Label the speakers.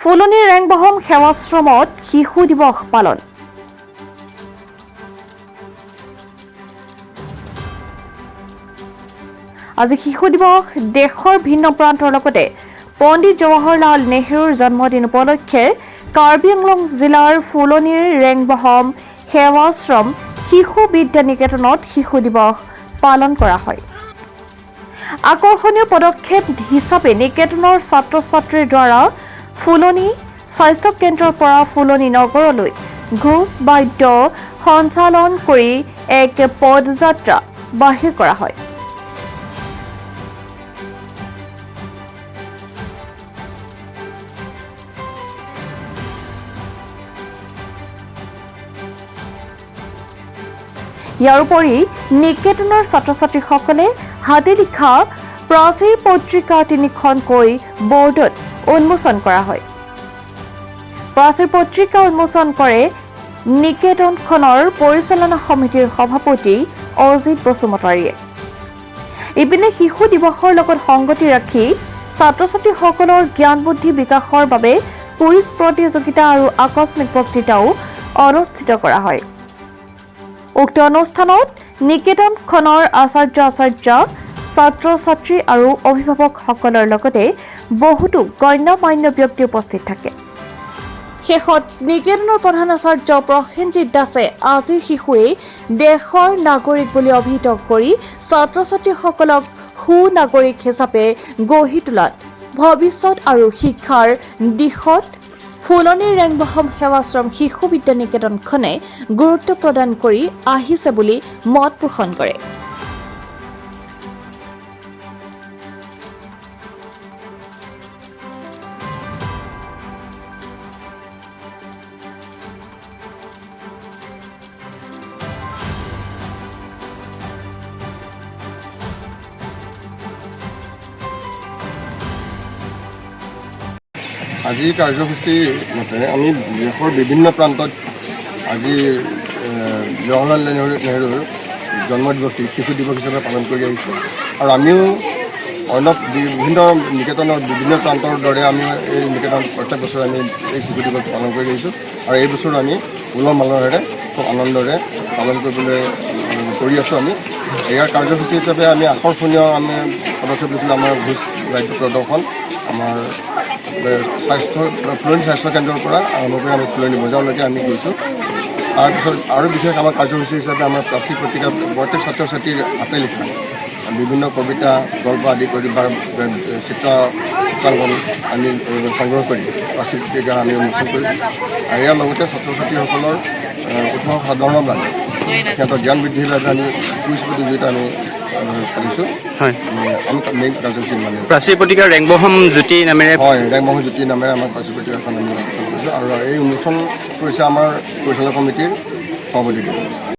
Speaker 1: ফুলনি ৰেংবহম সেৱাশ্ৰমত শিশু দিৱস পালন। আজি শিশু দিৱস। দেশৰ ভিন্ন প্ৰান্তৰ লগতে পণ্ডিত জৱাহৰলাল নেহৰুৰ জন্মদিন উপলক্ষে কাৰ্বি আংলং জিলাৰ ফুলনিৰ ৰেংবহম সেৱাশ্ৰম শিশু বিদ্যা নিকেতনত শিশু দিৱস পালন কৰা হয়। আকৰ্ষণীয় পদক্ষেপ হিচাপে নিকেতনৰ ছাত্ৰ ছাত্ৰীৰ দ্বাৰা ফুলনি স্বাস্থ্য কেন্দ্ৰৰ পৰা ফুলনি নগৰলৈ ঘোষ বাদ্য সঞ্চালন কৰি এক পদযাত্ৰা বাহিৰ কৰা হয়। ইয়াৰ উপৰি নিকেতনৰ ছাত্ৰ ছাত্ৰীসকলে হাতে লিখা প্ৰাচীৰ পত্ৰিকা তিনিখনকৈ বৰ্ডত উন্মোচন কৰা হয়। প্ৰাচীৰ পত্ৰিকা উন্মোচন কৰে নিকেতনখনৰ পৰিচালনা সমিতিৰ সভাপতি অজিত বসুমতাৰীয়ে। ইপিনে শিশু দিৱসৰ লগত সংগতি ৰাখি ছাত্ৰ ছাত্ৰীসকলৰ জ্ঞান বুদ্ধি বিকাশৰ বাবে কুইজ প্ৰতিযোগিতা আৰু আকস্মিক বক্তৃতাও অনুষ্ঠিত কৰা হয়। উক্ত অনুষ্ঠানত নিকেতনখনৰ আচাৰ্য আচাৰ্য, ছাত্ৰ ছাত্ৰী আৰু অভিভাৱকসকলৰ লগতে বহুতো গণ্য মান্য ব্যক্তি উপস্থিত থাকে। শেষত নিকেতনৰ প্ৰধান আচাৰ্য প্ৰসেনজিৎ দাসে আজিৰ শিশুৱেই দেশৰ নাগৰিক বুলি অভিহিত কৰি ছাত্ৰ ছাত্ৰীসকলক সুনাগৰিক হিচাপে গঢ়ি তোলাত ভৱিষ্যত আৰু শিক্ষাৰ দিশত ফুলনি ৰেংবহম সেৱাশ্ৰম শিশু বিদ্যা নিকেতনখনে গুৰুত্ব প্ৰদান কৰি আহিছে বুলি মত পোষণ কৰে।
Speaker 2: আজিৰ কাৰ্যসূচীৰ মতে আমি দেশৰ বিভিন্ন প্ৰান্তত আজি জৱাহৰলাল নেহৰুৰ জন্মদিৱসটি শিশু দিৱস হিচাপে পালন কৰি আহিছোঁ আৰু আমিও অন্য বিভিন্ন নিকেতনৰ বিভিন্ন প্ৰান্তৰ দৰে আমিও এই নিকেতন প্ৰত্যেক বছৰে আমি এই শিশু দিৱস পালন কৰি আহিছোঁ আৰু এই বছৰো আমি উলহ মালহেৰে খুব আনন্দৰে পালন কৰিবলৈ কৰি আছোঁ। আমি ইয়াৰ কাৰ্যসূচী হিচাপে আমি আকৰ্ষণীয় আমি পদক্ষেপ লৈছিলোঁ। আমাৰ ঘোষ বাদ্য প্ৰদৰ্শন আমাৰ স্বাস্থ্য ফুলনি স্বাস্থ্য কেন্দ্ৰৰ পৰা আৰম্ভ কৰি আমি ফুলনি বজাৰলৈকে আমি গৈছোঁ। তাৰপিছত আৰু বিশেষ আমাৰ কাৰ্যসূচী হিচাপে আমাৰ প্ৰাচীৰ পত্ৰিকা, প্ৰত্যেক ছাত্ৰ ছাত্ৰীৰ হাতে লিখা বিভিন্ন কবিতা, গল্প আদি কৰি বা চিত্ৰাংকন আমি সংগ্ৰহ কৰি প্ৰাচীৰ পত্ৰিকা আমি উন্মোচন কৰিছোঁ। আৰু ইয়াৰ লগতে ছাত্ৰ ছাত্ৰীসকলৰ উৎসাহ সাধনৰ বাবে, সিহঁতৰ জ্ঞান বৃদ্ধিৰ বাবে আমি কুইজ প্ৰতিযোগিতা আমি পাতিছোঁ। আমি মেইন কাৰ্যসূচী মানে
Speaker 3: প্ৰাচীৰ পত্ৰিকা ৰেংবহম জ্যোতি নামেৰে।
Speaker 2: হয়, ৰেংমোহন জ্যোতি নামেৰে আমাৰ প্ৰাচীৰ পত্ৰিকাখন আমি উন্মোচন কৰিছোঁ আৰু এই উন্মোচন কৰিছে আমাৰ পৰিচালনা সমিতিৰ সভাপতি।